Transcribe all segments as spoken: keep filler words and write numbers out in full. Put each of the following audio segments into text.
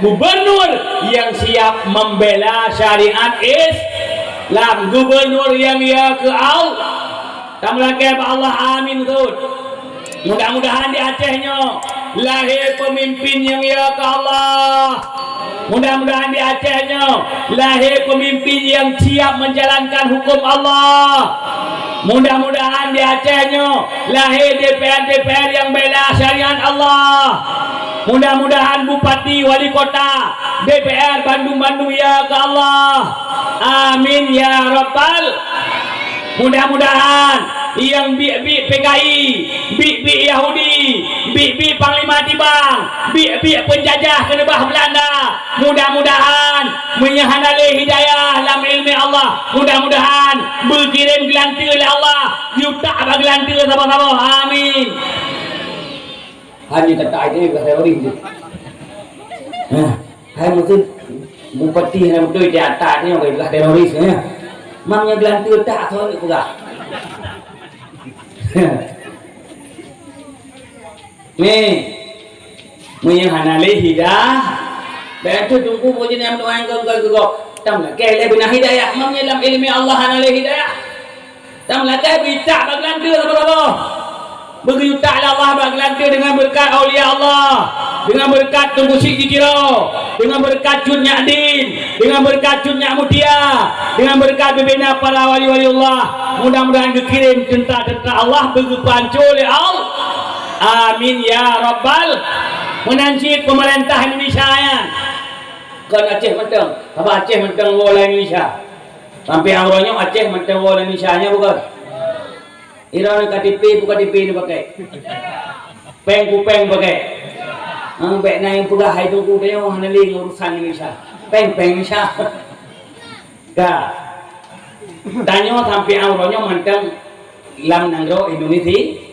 Gubernur nyang siap membela syariat Islam, gubernur nyang ya keu Allah. Tameulakée bak Allah, amin beutôi. Mudah-mudahan di Aceh nyoe lahé peumimpin nyang ya keu Allah. Mudah-mudahan di Aceh nyoe lahé peumimpin nyang siap menjalankan hukum Allah. Mudah-mudahan di Aceh nyoe lahé D P R-D P R nyang bela syariat Allah. Mudah-mudahan bupati, wali kota, D P R bandum-bandum ya keu Allah. Amin ya rabbal. Mudah-mudahan nyang biek-biek P K I, biek-biek Yahudi, biek-biek panglima tibang, biek-biek penjajah keuneubah Belanda, mudah-mudahan meunyoe hana lé hidayah lam ileumé Allah, mudah-mudahan beukirém geulanteue lé Allah, jiutak bak geulanteue saboh-saboh. Amin. Hana teutak itu beugah teroris tu. Nah, hai mungkin bupati hana beutôi di atas ni orang beugah teroris ni. Mam nyang geulanteue tak asal ni peugah. Ni, meunyoe hana lé hidayah, bèk tu tunggu bujur nyang doang gom gom gom. Tam lakèe lé beuna hidayah, mam nyang lam ileumé Allah hana lé hidayah. Tam lakèe beutak bak geulanteue saboh-saboh. Beugeuyue tak lé Allah bak geulanteue deungon beureukat aulia Allah, deungon beureukat Teungku Chik di Tiro, deungon beureukat Cut Nyak Din, deungon beureukat Cut Nyak Mutia, deungon beureukat bubena para wali-wali Allah. Mudah-mudahan geukirém teuntra-teuntra Allah beugeupanco lé Allah. Amin ya rabbal. Meunan cit peumeurintah Indonesia nyan. Kon Aceh mantong, haba Aceh mantong woe lam Indonesia. Sampai uroe nyoe Aceh mantong woe lam Indonesia nyan bukan? Iroe K T P bukan K T P ni pakai. Pèng kupèng pakai. Hang bèk na nyang peugah hai Teungku tanyoe hana lé ngon urusan Indonesia. Pèng-pèng Indonesia. Ka. Tanyoe sampai uroe nyoe mantong lam nanggroe Indonesia.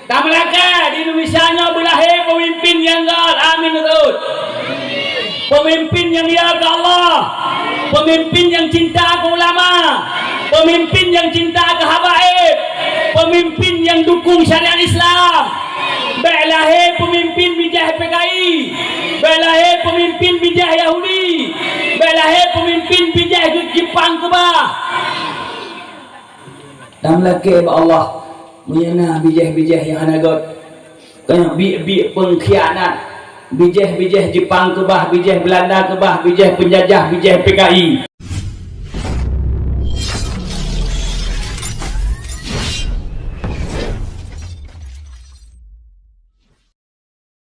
Tameulakèe di Indonesia nyoe beulahé peumimpin nyang göt. Amin beutôi. Peumimpin nyang ya keu Allah. Peumimpin nyang cinta keu ulama. Peumimpin nyang cinta keu habaib. Peumimpin nyang dukung syariat Islam. Bèk lahé peumimpin bijèh P K I. Bèk lahé peumimpin bijèh Yahudi. Bèk lahé peumimpin bijèh Jipang keubah. Tameulakèe bak Allah, meunyoe na bijèh-bijèh nyang hana göt, keu nyang biek-biek peungkhianat, bijèh-bijèh Jipang keubah, bijèh Beulanda keubah, bijèh peunjajah, bijèh P K I.